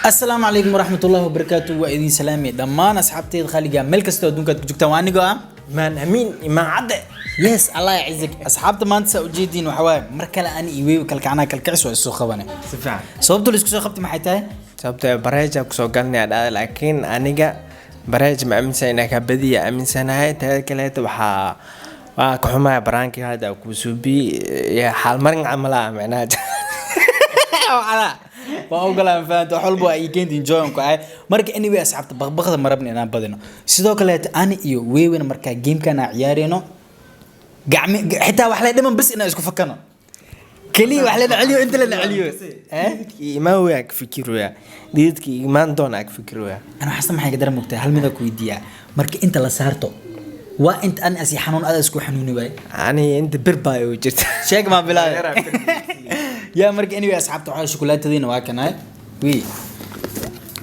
Asalaamu calaykum waraxmatullahi wabarakaatu. Waa idin salaamay dhammaan asxaabteyda khaliga meel kastoo adduunka aad ku joogtaan. Waa anigoo ah Maan Amiin Imaan Cadde. Yes, Allah yacizak. Asxaabta, maanta saa ujeediin waxaa waaye mar kale ani iyo Weewi kalkacnaa kalkicis waa isoo qabane. Si fiican. Sababta la isku soo qabtay maxay tahay? Sababtoo ah bareeja kusoo galnaya dhahda, laakiin aniga bareej ma aaminsan inaa ka badiya aaminsanahay. Teeda kaleeta waxaa waa ka xumaya baraankii hadda kuu suubi xaalmarin camal ah macnaha. Waa ogolaan, fahamta, wax walba waa ii keenta, enjoy ku ahay. Marka anyway, asxaabta, baqbaqda ma rabna inaan badino. Sidoo kaleeta ani iyo Weewina markaa gamekan aan ciyaareyno, gacmi xitaa wax lay dhiman bas inaan isku fakano keliya, wax lana celiyo, inta lana celiyo. Eh? Dhididkii imaan weyaa ka fikirooya, dhididkii imaan doona ka fikirooya. Ana xasta maxay ka daran mogtahay? Hal mida ku weydiiyaa: marka inta la saarto waa inta ani asi xanuun ada isku xanuuni waay. Ani inta bir baa igu jirta. Sheeg maa bilaabay yaa. Marka anyway, asxaabta, waxaa shukulaatadiina waa kanahay wi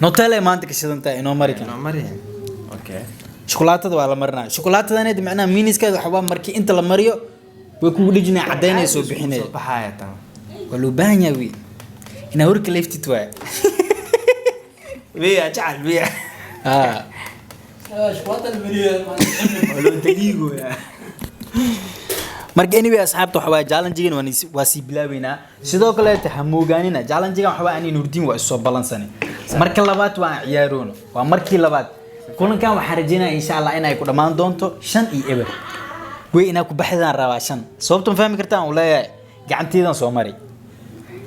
Nutella maanta ka shidan tahay, inoo mari kan. Mari, okay. Shukulaatada waa la marinaya. Shukulaatadaneed macnaha miniskeeda waxaa waa markii inta la mariyo way kugu dhejinaya, caddaynay soo bixinaya. Soo baxaya tan. Waa loo baahan yahay wi inaa horka leeftid waay. Wiya jacal wiya. Ah. Waa loo daliigoya. Marka anyway, asxaabta, waxa waaye challengegan waa sii bilaabeynaa. Sidoo kaleeta ha moogaanina challengegan waxa waaye ani Nurdiin waa isoo balansanay. Marka labaad waa aan ciyaaroono, waa markii labaad. Kulankan waxaan rajeynaya insha Allah inay ku dhammaan doonto 5-0. Wey inaa ku baxdaan rabaa shan. Sababta ma fahmi kartaan? Uu leeyahay gacanteedan soo mari.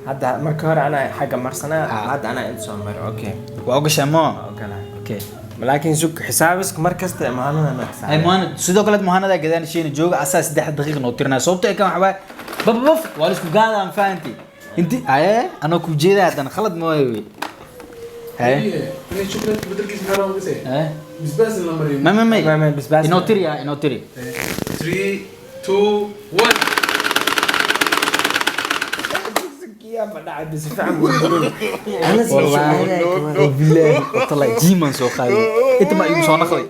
Hadda marka hore anaa xagga marsanaa, hadda anaa inta soo mari, okay. Waa ogashaa mo? Ogolaa. Okay. Laakiin sug, xisaabiska mar kasta maalina ma Ay xisaabin. Muhanad, sidoo kale Muhanada gadaasheena jooga, asaa 3 daqiiq noo tirinaya. Sababto ay kan waxa waaye bababaf waa la isku gaadaan, fahanti inti aye anoo ku jeeda haddana khalad mooye wey. Haye. Ini chocolate bedelkiisa maxaa loo qisay? Eh? Basbaas in la mariyo. Ma ma ma Ma, ma, basbaas. Inoo tiri ya, inoo tiri. 3 2 1. Wallaahi bilaahi watallahi jiiman soo qaaday, inta ma igu soo naqday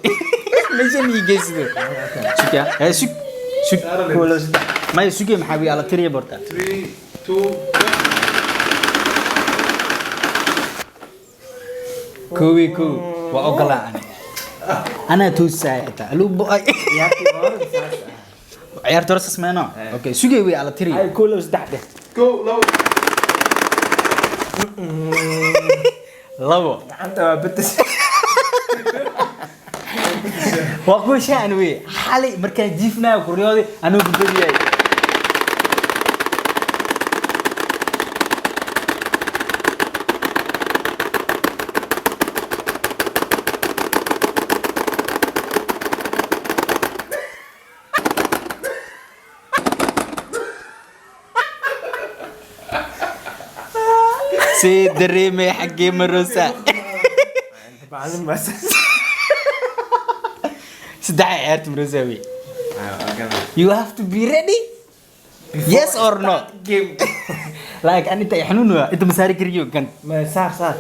meeshan ii geysido. Sug ya, eh, sug sug. Maya, suge, maxaa wiy ala tiriya borta. 3 2 1. 1-1 waa ogolaa. Ani anaa toosaaya xitaa aluu bo-ay ciyaarta hore sasmeeno. Okay, sugay wey ala tiriya. Ay, 1 2 3 dheh. Go labo. Labo. Gacanta waa bedes. Waa kuwa shaan wey xalay markaan jiifnayo kuryooday anuu gudbadiyay. See dareemay xaggee marosa? Macallin bas. Saddex ciyaarta marosa wey. You have to be ready, yes or no? Game. Like an inta xanuun waa inta masaari kariyo kan. Ma saar saar.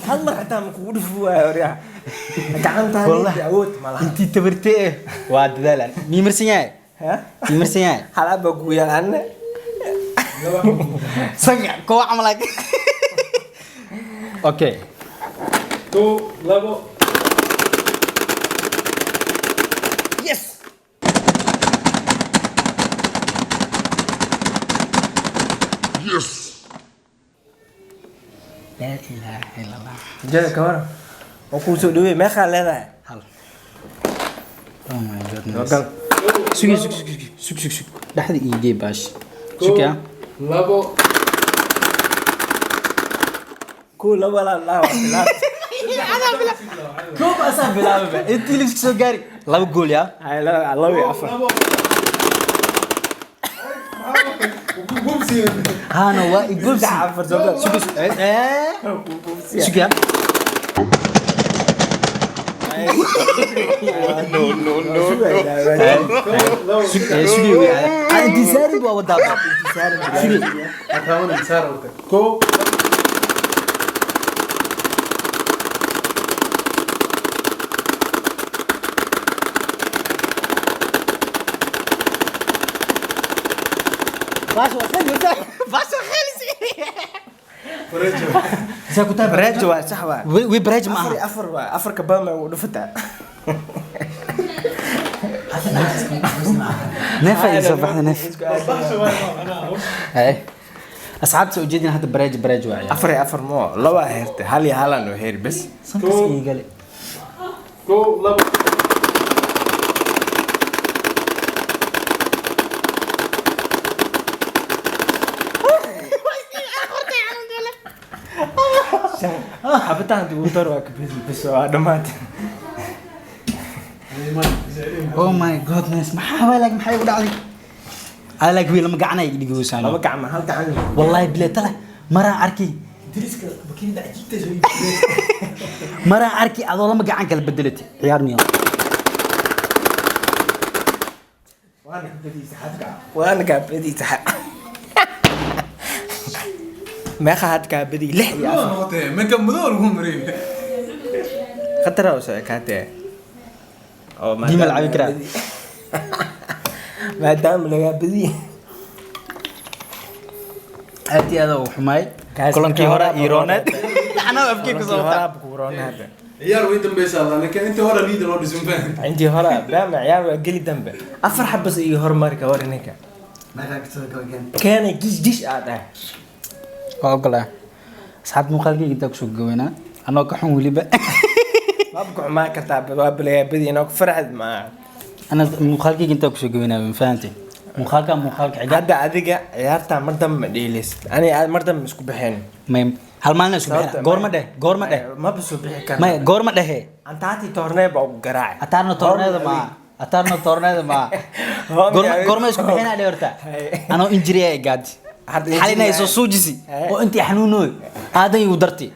Hal mar xitaa ma kugu dhufi waayo horyaa. Gacantaani Wallahi. awood ma laha. Intii tabartee eh waa dadaalan. Mii marsan yahay? Ha? Mii marsan yahay? Hal ab baa kugu yaal anna. Sanka koox camal okay. 2 labo. Yes. Yes, laa ilaaha illa Allah. Jada ka waran. Oo kuu soo dhaweey, meeqaa leedahay? Hal. Oh my goodness. Gal. Sug sug sug sug sug sug, dhexda ii gee baash, sug ya. Labo. 1 2 laa laa waa bilaab. Koob asaa bilaababa intii la isku soo gaari laba gool ya. Ay, laba laba iyo afar. Labo. Gubsi. Hana waa i goolsi. Saddex afar soo gal. Sug sug, eh, sug ya. Sug eh, sugi wey. Ah, intii saarin waa wadaa, intii saarin sugi. Rawan saar horta. 1. Baasha waa baasha khalisi. Bareejo. Saa ku tahay. Bareejo waa sax waa. Wi bareejo ma Afar aha. iyo afar waa, afar ka badan baa ugu dhufataa. Neef ay soo baxday neef. Baxsha waay anaa. Hay. Asxaabta soo jeedin hadda bareejo bareejo waa. Afar iyo afar moo, laba heertay, hal iyo halaan oo heer bes. Sankas iigale. Kow, labo. Xabitaan ugu dar waa ka bedi bes, waa dhammaatay. Oh my goodness, maxaa waay like maxay u dhacday? I like wiil lama gacanay dhigoosan. Laba gacma, hal gacan. Wallahi bilaa tala maraan arki. Diriska bakiinda cajiibta soo. Maraan arki adoo lama gacan kala bedelatay. Ciyaar miyaa? Waana ka bedi saxaabka. Waana ka bedi saxaab. Meeqa had kaa bedi? Lix iyo afar. Noqotay minka madow lagu mariyay. Khatar oo soo ekaatee. Oo Diima la cabi karaa. Maadaama lagaa bedi. Aad iyo aad u xumaay. Kulankii hore iyo Rooned. Anaa afkii ku soo wataa. Horaa ku roonay hadda. Ciyaar way dambaysaa laakiin intii hore liida loo dhisin faham. Intii hore baama ciyaar waa geli dambe. Afar xabas iyo horumarka war ninka. Keenay gish gish aad ah. Waa ogolaa. Asxaabta muuqaalkayga intaa kusoo gaweynaa. Anoo ka xun weliba. Waaba ku xumaan kartaa, waa lagaa bedi inoo ku farxad ma. Ana muuqaalkayga intaa kusoo gaweynaa, ma fahantay? Muuqaalka muuqaalka xiga. Hadda adiga ciyaarta mar dambe ma dheeleysid. Ani aad mar dambe isku bixin. May hal maalin isku bixina. Goorma dheh, goorma dheh. Maba soo bixi karna. May goorma dhehe. Antaati toornee baa ugu garaacay. Ataarna toorneeda ma. Ataarna toorneeda ma. Goorma goorma isku bixina dheh horta. Anoo injury ay gaadi. Hadda xalina injury soo suujisi Hey. oo intii xanuunooy aadan igu dartay.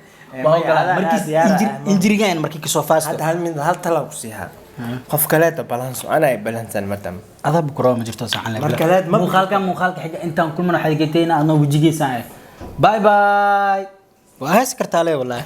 Waa May ogolaa adaa markiis diyaar ah, injirigan markii kasoo faasto. Hadda hal mid hal tala ku siihaa. Qof kaleeta balanso, ana ay balansan mar dambe. Adaa bukuro ma jirto saxan leh. Mar kaleed ma- muuqaalka muuqaalka xiga intaan kulmana waxaad geteynaa adnoo wejigiisaan. Bye bye. Waa hees kartaa le wallahi.